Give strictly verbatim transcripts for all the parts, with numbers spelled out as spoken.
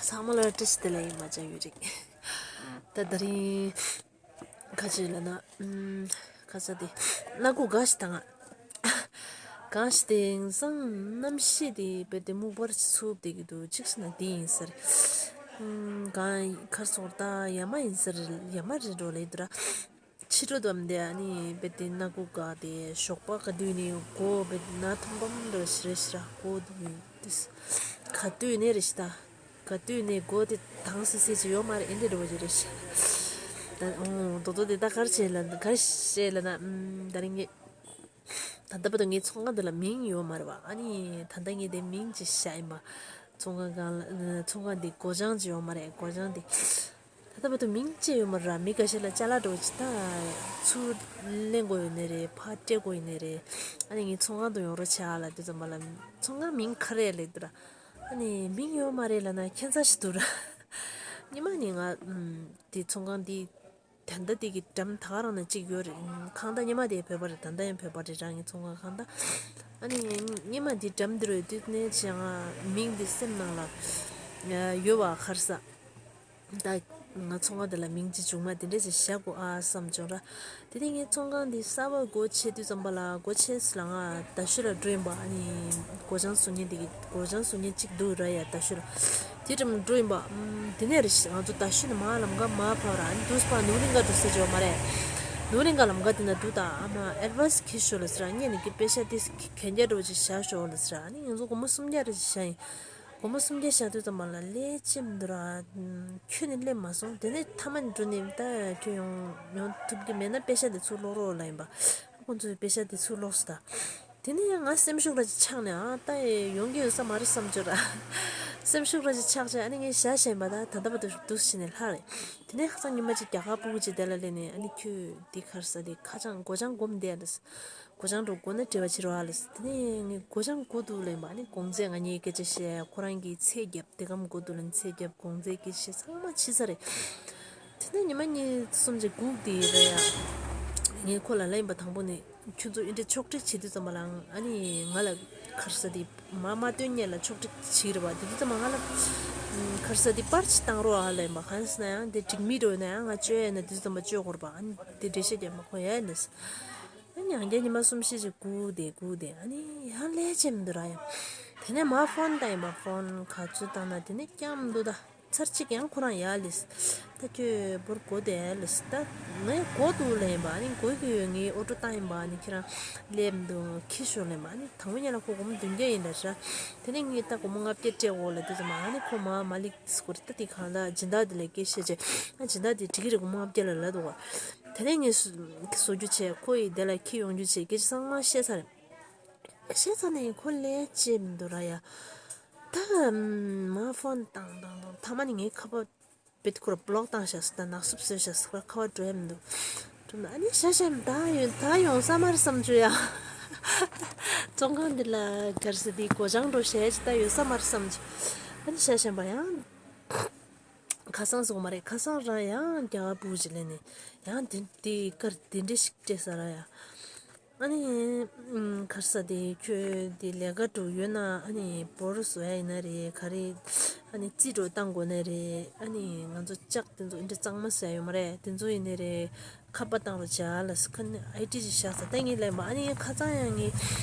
ཚང་མ་ལ་བཀྲ་ཤིས་བདེ་ལེགས། ཡིན་མ་ཅང་ཡོད་རིགས། ད་དེ་རིང་ཁ་ཅིག་ལ་ན་ཨམ། ཁ་ས་དེ་སྣ་ཁུག་ག་ཞིག་དང་གང་ཞིག་དེང་སང་གནམ་གཤིས་དེ་རྦད་དེ་སྨུག་པར་ཚུབ་བསྡད་ཀྱི་འདུག་གཅིག་ཟེར་ན་དེ་ཡིན་ས་རེད། ཨམ། གང་ཁར་སོང་ད་ཡ་མ་ཡིན་ས་རེད། ཡ་མ་རེད་འགྲོ་ལེ་འདུག་ར། ཕྱི་དྲོ་དམ་དེ་ཨ་ནི་རྦད་དེ་སྣ་ཁུག་ག་དེ་ཞོགས་པ་ག་དུས་ནས་མགོ་རྦད་དེ་ན་ཐམ་པམ་འདྲ་ཞིག་རེད་ཤི་ར། མགོ་དེ་ག་དུས་ནས་རེད་ཤི་ད། ག་དུས་ནས་མགོ་དེ་དྭངས་སི་སི་ཅིག་ཡོད་མ་རེད། ཨེ་འདྲ་འདྲ་བོ་ཅིག་རེད་ཤི། ད་ཨོ་དོ་དོ་དེ་ད་གར་བྱས་ལ་གར་བྱས་ལ་ན་ཨམ། ད་རིང་ངས་ད་ལྟ་བར་དུ་ངའི་ཚོང་ཁང་འདི་ལ་མིང་ཡོད་མ་རེད་པ། ཨ་ནི་ད་ལྟ་ངས་དེ་མིང་ཅིག་བཞག་ཡིན་པ། ཚོང་ཁང་གང་ལ་ཚོང་ཁང་འདི་སྒོ་བྱང་ཅིག་ཡོད་མ་རེད། སྒོ་བྱང་འདི་ད་ལྟ་བར་དུ་མིང་ཅིག་ཡོད་མ་རེད་ར། མི་འགའ་ཤས་ལ་ཅ་ལག་འདྲ་བོ་ཅིག་ད་ཚུར་ལེན་དགོས་ཡོད་ནི་རེད། ཕར་སྤྲད་དགོས་ཡོད་ནི་རེད། ཨ་ནི་ངའི་ཚོང་ཁང་དུ་ཡོང་རོགས་བྱས་ཨ་ལ་དུས་ཙམ་པ་ལ་ཚོང་ཁང་མིང་ག་རེ་ལབ་འདུག་ར། ཨ་ནི་མིང་ཡོད་མ་རེད་ལབ་ན་ཁྱད་མཚར་ཞིག་འདུག་ར། ཉི་མ་ནི་ང་ཨམ། དེ་ཚོང་ཁང་འདི་ད་ལྟ་དེ་གི་འགྲམ་ད་ག་རང་ན་གཅིག་ཡོད་རེད། ཁང་ད་སྔོན་མ་དེ་བོད་པ་རེད། ད་ལྟ་ཡང་བོད་པ་རེད་ར། ངའི་ཚོང་ཁང་ཁང་ད། ཨ་ནི་སྔོན་མ་དེ་འགྲམ་དེ་རུ་ཡོད་དུས་ནས་བྱས་ང་མིང་དེ་སེམས་ནང་ལ་ཡོད་པ་གར་ས། ད་ང་ཚོང་ཁང་དེ་ལ་མིང་ཅིག་བྱུང་མ་དེ་འདྲས་ཅིག་བཞག་དགོས་ཨ་བསམ་བྱུང་ར། དེ་ནས་ངའི་ཚོང་ཁང་འདི་གསར་པ་སྒོ་ཕྱེ་དུས་ཙམ་པ་ལ་སྒོ་ཕྱེ་ས་ལ་ང་རྡ་ཤོད་ལ་འགྲོ་ཡིན་པ། ཨ་ནི་སྒོ་བྱང་བཟོ་མཁན་དེ་གི་སྒོ་བྱང་བཟོ་མཁན་གཅིག་འདུག་ར་ཡ་རྡ་ཤོད་ལ། དེ་འགྲམ་འགྲོ་ཡིན་པ། ཨམ། དེ་ནས་རེད་ཤག་ང་ཚོ་རྡ་ཤོད་ནས་མར་ལམ་ཁ་མར་ཕབ་ར། ཨ་ནི་དུས་པ་ནུབ་གླིང་ག་འགྲོ་ས་ཅིག་ཡོད་མ་རེད། ནུབ་གླིང་ག་ལམ་ཁ་དེ་ན་འགྲོ་ད་ཨ་མ་ཨེ་ཌི་ཝན་སི་ཁྱེར་ཤོག་ལབ་ཟེར་ར། ངས་ནི་ཀི་པེ་ཤ་དེ་གན་རྒྱ་འགྲོ་ཅིག་བཞག་ཤོག་ལབ་ཟེར་ར། ཨ་ནི་ང་ཚོ་སྒོར་མོ་སུམ་བརྒྱ་རེ་ཅིག་བཞག་ཡིན། སྒོར་མོ་སུམ་བརྒྱ་བཞག་དུས་ཙམ་པ་ལ་ལས་ཅི་མི་འདུག་ར། ཁྱོད་ནི་སླེབས་མ་སོང་། དེ་ནས་ཐ་མ་ནི་འགྲོ་ནས་ད་ཁྱོད་ཡོང་ཡོང་ཐུབ་ཀྱི་མེད་ན་པེ་ཤ་དེ་ཚུར་སློག་རོགས་ལབ་ཡིན་པ། ཁོང་ཚོས་པེ་ཤ་དེ་ཚུར་སློག་སོང་ད། དེ་ནས་ཡང་ང་སེམས་ཤུགས་ར་ཅིག་ཆག་ནས་ཨ་ད་ཡོང་གི་ཡོད་ས་མ་རེད་བསམ་བྱུང་ར། སེམས་ཤུགས་ར་ཅིག་ཆག་བྱས་ཨ་ནི་ངས་ཞྭ་བཞིན་པ་ད་ད་ལྟ་བར་དུ་འདུག་བྱས་ནས་ལྷག་རེད། དེ་ནས་ཧ་ཅང་ཉི་མ་ཅིག་རྒྱ་གར་སྤུ་གུ་ཅིག་དེ་ལ་སླེབས་ནས་ཨ་ནི་ཁྱོད་འདི་གར་ས་དེ་ཁ་བྱང་སྒོ་བྱང་སྒོམ་བསྡད་ཨ་ལ། སྒོ་བྱང་འགྲོ་དགོས་ན་འབྲེལ་བ་བྱེད་རོགས་ཨ་ལ་ཟེར། དེ་ནས་ངས་སྒོ་བྱང་སྒོ་འདུག་ལབ་པ། ཨ་ནི་གོང་ཚད་ང་གཉིས་སྐད་ཆ་བཤད། ཁོ་རང་གིས་ཚད་བརྒྱབ། དེ་གམ་སྒོ་འདུག་ལབ་ནས་ཚད་བརྒྱབ། གོང་ཚད་སྐད་ཆ་བཤད། ཚང་མ་ཕྱི་ས་རེད། དེ་ནས་ཉི་མ་གཉིས་གསུམ་ཅིག་སྒུག་དེ་རེད་ཡ། ངས་ཁོ་ལ་ལབ་ཡིན་པ། དང་པོ་ནས་ཁྱོད་ཚོ་འདི་འདྲའི་ཕྱོགས་སྒྲིག་བྱེད་དུས་ཙམ་པ་ལ་ཨ་ནི་ང་ལ་གར་ས་དེ་མ་མ་སྟོན་སྔོན་ལ་ཕྱོགས་སྒྲིག་བྱེད་རེད་པ། དེ་དུས་ཙམ་པ་ང་ལ་གར་ས་དེ་པར་ཅིག་བཏང་རོགས་ཨ་ལབ་ཡིན་པ། གང་ཟེར་ན་ཡང་དེ་འགྲིག་མི་འགྲོ་ན་ཡང་ང་བཅོས་ཡ་ན་དེ་དུས་ཙམ་པ་བཅོས་དགོས་རེད་པ། ཨ་ནི་དེ་འགྲེལ་བཤད་རྒྱབ་མ་ཁོ་ཡ་ལས། ཨ་ནི་ཡང་བསྐྱར་ཉི་མ་གསུམ་བཞི་ཅིག་སྒུག་དེ་སྒུག་དེ་ཨ་ནི་ཡང་ལས་བྱེད་མི་འདུག་ར་ཡ། དེ་ནས་མ་ཕོན་བཏང་ཡིན་པ། ཕོན་ག་ཚོད་བཏང་ན་དེ་ནས་རྐྱང་མི་འདུག་ད་ཚར་གཅིག་ཡང་ཁོ་རང་ཡ་ལས། ད་ཁྱོད་བོར་གོ་དེ་ལས། ད་ངས་གོ་འདུག་ལབ་ཡིན་པ། ཨ་ནི་གོ་གི་ཡོད། ངས་ཨོ་ཊོ་བཏང་ཡིན་པ། ཨ་ནི་ཁྱེད་རང་སླེབས་མི་འདུག་ཁྱི་ཤོར་ལབ་ཡིན་པ། ཨ་ནི་དང་པོ་ཉིད་ལ་ཁོ་སྒོར་མོ་བདུན་བརྒྱ་ཡིན་ལབ་ཤག་དེ་ནས་ངས་ད་སྒོར་མོ་ལྔ་བརྒྱ་སྤྲད་དགོས་ལབ་དུས་ཙམ་པ་ཨ་ནི་ཁོ་མ་མ་ལིག་སྐོར་ད་དེ་གང་ལ་སྦྱིན་བདག་དེ་ལ་སྐད་བཤད་བྱས། ཨ་སྦྱིན་བདག་དེ་འགྲིག་གི་རེད། སྒོར་མོ་ལྔ་བརྒྱ་ལ་ལབ་འདུག་ག་དེ་ནས་ངས་བཟོ་བཟོ་རྒྱུ་བྱས། ཁོ་ཡི་དེ་ལ་ཁྱི་ཡོང་རྒྱུ་བྱས། སྐད་ཆ་ཚང་མ་བཤད་ཚར་རེད། བཤད་ཚར་ནས་ཁོ་ལས་བྱེད་མི་འདུག་ར་ཡ། ད་མ་ཕོན་བཏང་བཏང་བཏང་ཐ་མ་ནས་ངའི་ཁ་པར་བེད་ཁོ་ར་བློག་བཏང་བཞག་སོང་། ད་ནག་སུབ་བཟོས་བཞག་སོང་། ཁ་པར་འགྲོ་ཡ་མི་འདུག་འགྲོ་ན་ཨ་ནི་ཤ་ཤམ་ད་ཡོང་ད་ཡོང་ས་མ་རེད་བསམ་བྱུང་ཡ། བཙོན་ཁང་འདི་ལ་གར་ས་འདི་སྒོ་བྱང་འགྲོ་བྱས་ཅི་ད་ཡོང་ས་མ་རེད་བསམ་བྱུང་། ཨ་ནི་ཤ་ཤམ་པ་ཡང་ཁ་སང་སོང་མ་རེད། ཁ་སང་རང་ཡང་རྒྱ་གར་བུ་ཅིག་ལེན་ནས་ཡང་དེ་དེ་དཀར་དེ་འདྲ་ཞིག་སྤྲད་ས་ར་ཡ། ཨ་ནི་ཨུམ་གར་ས་དེ་ཁྱོད་དེ་ལས་ཀ་འགྲོ་ཡོད་ན་ཨ་ནི་བོར་བཟོ་ཡ་ཡིན་ན་རེད། ག་རེ་ཨ་ནི་རྩིས་འགྲོ་བཏང་དགོས་ན་རེད། ཨ་ནི་ང་ཚོ་ལྕགས་དེ་ཚོ་འདི་གཙང་མ་བཟོ་ཡ་ཡོད་མ་རེད། དེ་ཚོ་ཡིན་ན་རེད། ཁ་པར་བཏང་རོགས་བྱ་ལ་ཁ་ནི་ཨའི་ཊི་ཅིག་བཞག་ས་ད་ངས་ལབ་པ། ཨ་ནི་ཁ་ཚང་ཡང་ངས་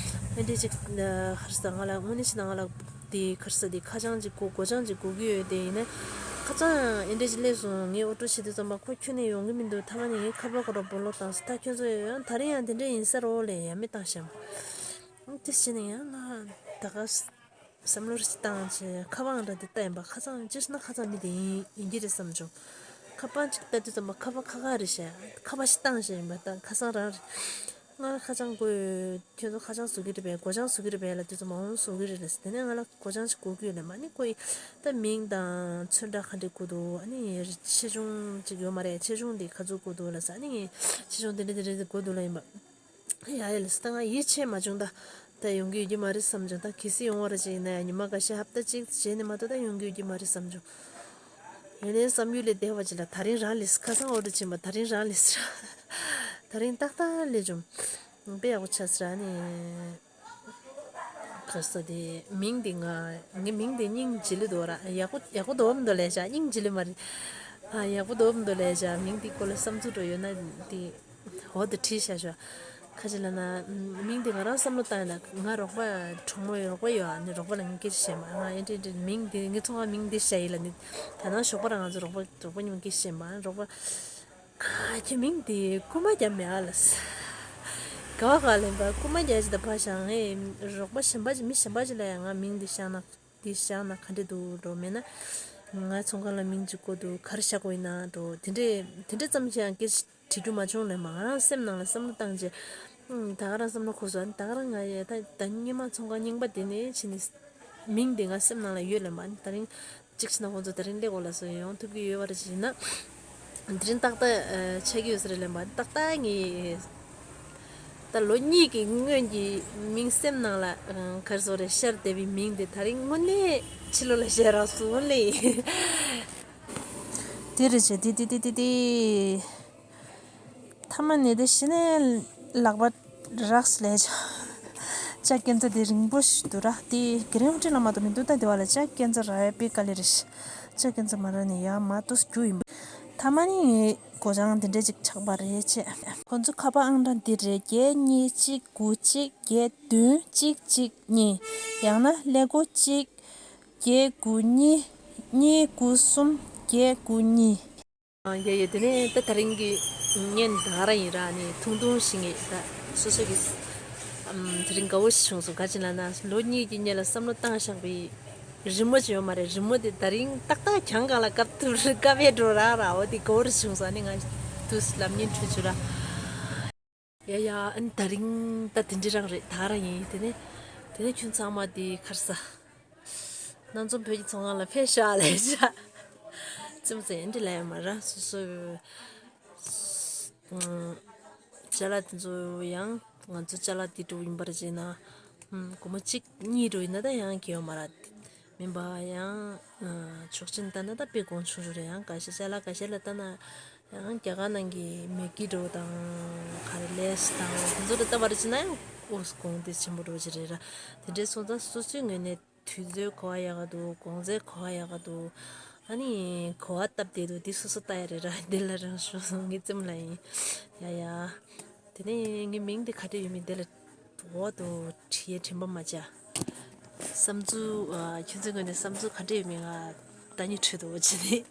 ཨའི་ཊི་ཅིག་གར་ས་ང་ལ་དངོས་གནས་ཤི་ན་ང་ལ་དེ་གར་ས་དེ་ཁ་བྱང་ཅིག་དགོས་སྒོ་བྱང་ཅིག་དགོས་ཀྱི་ཡོད། དེ་ཡིན་ན་ཁ་ཚང་ཡང་ཨའི་ཊི་ཅིག་སླེབས་སོང་། ངས་ཨོ་ཊོ་བྱེད་དུས་ཙམ་པ་ཁོ་ཁྱོན་ནས་ཡོང་གི་མི་འདུག་ཐ་མ་ནས་ངས་ཁ་པར་ཁོ་ར་བོ་ལོ་བཏང་ས། ད་ཁྱོད་ཚོ་ཡང་ད་རིང་ཡང་དེ་འདྲ་ཡིན་ས་རོ་ལས་ཡ་མི་བཏང་ཤམ། དེ་བྱས་ནས་ཡང་ང་ད་ག་བསམ་བློ་རེ་བཏང་བྱས་ཁ་པར་འདྲ་དེ་ལྟ་ཡིན་པ། ཁ་ཚང་ཅི་ཞིག་ན་ཁ་ཚང་མི་དེ་ཡིན་ཡིན་གྱི་རེད་བསམ་བྱུང་། ཁ་པར་ཅིག་ལྟ་དུས་ཙམ་པ་ཁ་པར་ཁ་ཁ་རེད་ཤག་ཁ་པར་ཞིག་བཏང་བྱས་ཡིན་པ། ད་ཁ་སང་རང་རེད། ང་ལ་ཁ་བྱང་དགོས། ཁྱོད་ཚོ་ཁ་བྱང་བཟོ་གི་རེད་པས། སྒོ་བྱང་བཟོ་གི་རེད་པས་ལབ་དུས་ཙམ་པ་འོང་བཟོ་གི་རེད་ལབ་ཟེར། དེ་ནས་ང་ལ་སྒོ་བྱང་ཞིག་དགོས་ཀྱི་ཡོད་ལབ། མ་ནི་ཁོ་ཡིས་ད་མིང་དང་ཚོན་ཁྲ་ག་འདྲ་དགོས་འདུག་ཨ་ནི་ཆེ་ཆུང་ཅིག་ཡོད་མ་རེད། ཆེ་ཆུང་དེ་ག་ཚོད་དགོས་འདུག་ལབ་ཟེར། ཨ་ནི་ངས་ཆེ་ཆུང་དེ་འདྲ་དེ་འདྲ་དེ་དགོས་འདུག་ལབ་ཡིན་པ། ཡ་ཡ་ལགས་སོ། ད་ང་ཡིད་ཆེས་མ་བྱུང་། ད་ད་ཡོང་གི་ཡོད་ཀྱི་མ་རེད་བསམ་བྱུང་། ད་གལ་སྲིད་ཡོང་བ་རེད་ཅིག་ཡིན་ན་ཡང་ཉི་མ་འགའ་ཤས་ཧབ་ཏ་གཅིག་བྱས་ནས་མ་གཏོགས་ད་ཡོང་གི་ཡོད་ཀྱི་མ་རེད་བསམ་བྱུང་། ཡིན་ནའི་བསམ་ཡུལ་ལས་འདས་པ་ཅིག་ལ་ད་རིང་རང་ལས་ཁ་སང་ཨོ་ཌར་ཕྱིན་པ་ད་རིང་རང་ལས་ད་རིང་ཏག་ཏག་ལས་བྱུང་། དཔེ་ཡག་པོ་ཆགས་སོང་ཨ་ནི། ག་ས་དེ་མིང་དེ་ང་ངའི་མིང་དེ་སྙིང་རྗེ་ལེ་འདུག་ར། ཡག་པོ་ཡག་པོ་འདུག་མི་འདུག་ལས་བྱ། སྙིང་རྗེ་ལེ་མ་རེད། ཨ་ཡག་པོ་འདུག་མི་འདུག་ལས་བྱ། མིང་དེ་སྐོར་ལ་བསམ་ཚུལ་འགྲོ་ཡོད་ན་དེ་འོ་དེ་བྲིས་བཞག་ཤོག་ཁ་ཅིག་ལ་ན་མིང་དེ་ང་རང་བསམ་བློ་བཏང་ཡིན་ན། ང་རོགས་པ་གྲོགས་མོ་རོགས་པ་ཡོད། ཨ་ནི་རོགས་པ་ལ་ངས་སྐད་ཆ་བཤད་མ། ང་ཨེ་འདྲ་འདྲ་མིང་དེ་ངའི་ཚོང་ཁང་མིང་དེ་བཞག་ཡིན་ལ་ནི། ད་ནང་ཞོགས་པ་རང་ང་ཚོ་རོགས་པ་རོགས་པ་མཉམ་སྐད་ཆ་བཤད་མ། རོགས་པ། ཁྱོད་མིང་དེ་རྐུ་མ་རྒྱབ་མེད་ཨ་ལ། ག་བ་ག་ལེན་པ་རྐུ་མ་རྒྱབ་ཅིག་ད་ཕ་ཞང་ཨེ། རོགས་པ་གཞན་པ་ཅིག་མི་གཞན་པ་ཅིག་ལ་ཡང་ང་མིང་འདི་བཞག་ན་འདི་བཞག་ན་ག་འདྲ་འདུག་འགྲོ། མེད་ན་ང་ཚོང་ཁང་ལ་མིང་ཅིག་བཀོད་འདུག་ག་རེ་བཞག་དགོས་ཡིན་ན་འགྲོ། དེ་འདྲས་དེ་འདྲས་ཙམ་ཞིག་ཡང་སྐད་ཆ་དྲི་རྒྱུ་མ་བྱུང་ལེན་པ། ང་རང་སེམས་ནང་ལ་བསམ་བློ་བཏང་རྗེས། ཨུམ། ད་ག་རང་བསམ་བློ་འཁོར་སོང་། ད་ག་རང་ང་ཡ་ད་ད་སྔོན་མ་ཚོང་ཁང་རྙིང་པ་དེ་ནས་ཕྱིན་ནས། མིང་དེ་ང་སེམས་ནང་ལ་ཡོད་ལབ་མ། ད་རིང་གཅིག་བྱས་ན་ཁོང་ཚོ་ད་རིང་སླེབས་དགོས་ལ་སོ་ཡོང་ཐུབ་ཀྱི་ཡོད་པ་རེད་ཅེ་ན། དེ་རིང་ཏག་ཏག་ཨ་ཆགས་ཀྱི་ཡོད་ས་རེད་ལབ་མ། ཏག་ཏག་ངས་ད་ལོ་གཉིས་ཀྱི་སྔོན་གྱི་མིང་སེམས་ནང་ལ་ཨ་ག་རེ་ཟེར་རེད། ཤར་བསྡད་པའི་མིང་དེ་ད་རིང་དངོས་གནས་ཕྱི་ལོགས་ལ་ཤར་རག་སོང་ལེ། དེ་རེད་ཅེ། དེ་དེ་དེ་དེ་དེ། ཐ་མ་ནས་དེ་གཞི་ནས་ལག་པ་རགས་ལས་ཆ། ལྕགས་སྐེམ་ཚ་དེ་རིང་པོ་ཞིག་འདུག་ར། དེ་གི་རིང་ཧོ་ཊེལ་ལ་མ་གཏོགས་མི་འདུག་ད་དེ་བ་ལ་ལྕགས་སྐེམ་ཚ་རག་ཡ་དཔེ་དཀའ་ལས་རེད། ལྕགས་སྐེམ་ཚ་མ་རག་ནས་ཡ་མ་ཏོག་རྒྱུ་ཡིན་པ། ཐ་མ་ནི་སྒོ་བྱང་དེ་འདྲས་ཅིག་ཆགས་པ་རེད་ཅེ། ཁོ་ཚོ་ཁ་པར་ཨང་གྲངས་འདི་རེད། བརྒྱད་གཉིས་གཅིག་དགུ་གཅིག་བརྒྱད་བདུན་གཅིག་གཅིག་གཉིས། ཡང་ན་ཀླད་ཀོར་གཅིག་བརྒྱད་དགུ་གཉིས་གཉིས་དགུ་གསུམ་བརྒྱད་དགུ་གཉིས། ཡ་ཡ། དེ་ནས་ད་དེ་རིང་གི་བརྙན་ད་ག་རང་ཡིན་ར། ནི་ཐུང་ཐུང་ཞིག་ངས་ད་སོ་སོ་གི་ཨམ་དེ་རིང་དགའ་བོ་ཞིག་བྱུང་སོང་། ག་ཅི་ལབ་ན་ལོ་གཉིས་ཀྱི་སྔོན་ལ་བསམ་བློ་བཏང་བཞག་པའི་རི་མོ་ཅིག་ཡོད་མ་རེད། རི་མོ་དེ་ད་རིང་ཏག་ཏག་གྱང་གང་ལ་བཀབ་ཐུབ་རེད། བཀབ་ཡས་འགྲོ་ར་ར། འོ་དེ་དགའ་བོ་རེ་བྱུང་སོང་། ནི་ང་དུས་ལམ་ཉིན་འཕྲོད་བཅུག་ར། ཡ་ཡ། ཨ་ནི་ད་རིང་ད་དེ་འདྲ་རང་རེད། ད་ག་རང་ཡིན། དེ་ནས་དེ་ནས་ཁྱོད་ཚང་མ་དེ་ག་རེ་ཟ། སྣ་འཛོམས་བོད་ཀྱི་ཚོང་ཁང་ལ་ཕེབས་ཤག་ལབ་ཤག་ཙམ་ཙམ་ཡིན་འདྲ་ལབ་ཡོད་མ་རེད། སོ་སོའི་ཅ་ལག་དེ་ཚོ་ཡང་ང་ཚོ་ཅ་ལག་དེ་འགྲོ་ཡིན་པར་བྱས་ན། སྒོར་མོ་གཅིག་གཉིས་འགྲོ་ཡིན་ན་ད་ཡང་གི་ཡོད་མ་རེད། མིན་པ་ཡང་ཆོག་མཆན་ལྟ་ན་ད་དཔེ་གོང་ཆུང་ཆུང་རེད། ཡང་འགའ་ཤས་ཅ་ལག་འགའ་ཤས་ལ་ལྟ་ན། ཡང་རྒྱ་གར་ནང་གི་མེ་གི་འགྲོ་དང་། ག་རེ་ལེས་དང་། དེ་ཚོ་ལ་ལྟ་བར་ཕྱིན་ན་ཡང་ཨོ་གོང་དེ་ཆེན་པོ་འགྲོ་ཅི་རེད་ར། དེ་འདྲའི་སོང་ཙང་སོ་སོའི་ངོས་ནས་དུས་ཚོད་གོ་བ་ཡག་ག་འདུག་གོང་ཚད་གོ་བ་ཡག་ག་འདུག་ཨ་ནི་གོ་བ་སྟབས་བདེ་འདུག་དེ་སོ་སོ་ལྟ་ཡ་རེད་ར། དེ་ལ་རང་ཤོག་ངའི་རྩེད་མོ་ལ་ཡིན། ཡ་ཡ། དེ་ནས་ངའི་མིང་དེ་ག་འདྲ་ཡོད་མིན་དེ་ལ་འོག་ཏུ་བྲིས་ཡ་དྲན་པ་མ་བྱ། བསམ་ཚུལ་ཨ་ཁྱོད་ཚོའི་ངོས་ནས་བསམ་ཚུལ་ག་འདྲ་ཡོད་མིན་ང་ལྟ་སྙིང་འདོད་འདུག་བྱས་ནས།